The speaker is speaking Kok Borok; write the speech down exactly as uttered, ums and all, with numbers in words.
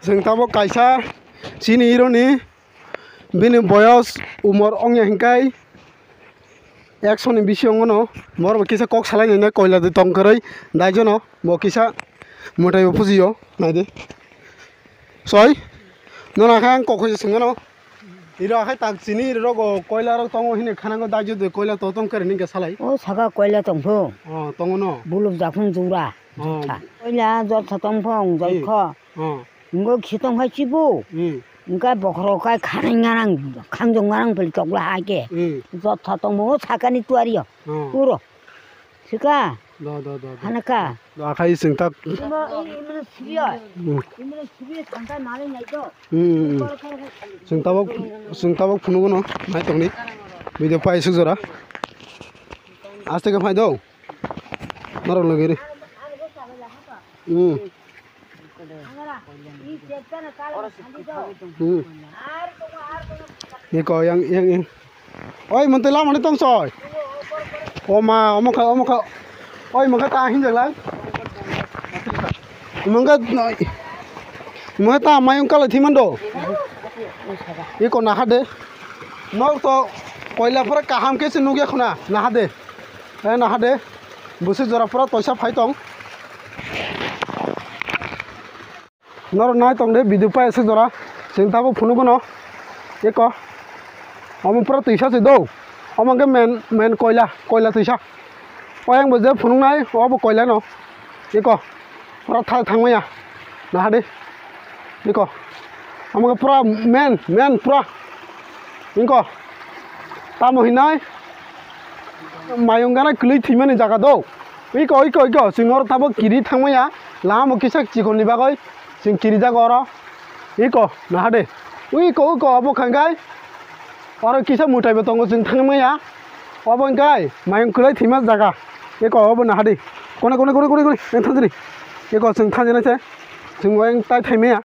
Chwng tabuk kaisa chini hero ni, bini boyos umor ongya hinkai ekso ni bisi ongno, borok bo kisa kok salai nai koila de tong kwrwi daijono bo kisa mwtai bo pujiyo naidi. Soi, nono khe ang kok khe swngno. Iro hai tak chini iro rogo koila rok tongo hini khanango daijo de koila to tong kare ningke salai. O saka koila tong pho. O tongo no. Buluk jakhung jura. O. Koila jotha tong pho, jotha. O. Ngo khitong hai chibu. Hmm. Engka bokhorok kai khanai ngarang, khangjong ngarang peli chokla hai ke. Hmm. Jotha tong mo sakani tuari yo. O. Uro. Sika. Do, do, do, do. Hana ka. Do, akhai singtak. Imo, imo sibiya. Hmm. Imo sibiya thangta nalai nai to. Hmm. Singtabok, singtabok phunukno nai tongni. Video pai suk jora. Aste ke phai do. Norok lagiri. Hmm. Hmm. Iko yang, yang, yang. Oi, mantui lamani tong soi. O ma, omo kha, omo kha. Oi, mangkha ta hinjak lai. Mangkha, mangkha ta mayung kala thimando. Iko naha de. Nok to koila pura kaham ke se nugya khuna. Naha de. Eh, naha de. Busi jora pura toisa phai tong. Norok nai tong de video pai aswk jora. Chwng tabuk phunuk bono. Eko. Omo pura twisa se do. Omo hwnkhe main, main koila, koila twisa. Oyang bo je phunuk nai, obo koila no. Eko. Pura thal thangmaya. Naha de. Eko. Omo hwnkhe pura main, main pura. Eko. Tamo hinai. Mayung gana kwlwi thwimani jaga do. Iko, iko, iko, chwng oro tabuk kiri thangmaya, lama bo kisa chikon ni bagwi chwng kirijago oro. Iko, naha de. Iko, iko, obo khangai. Oro kisa mwtai bo tongo chwng thangmaya. Obo hwnkhe mayung kwlai thwima jaga. Iko, obo naha de. Kone, kone, kone, kone, kone, yang thangjani. Iko, chwng thangjani se. Chwng wayang tai thaimaya.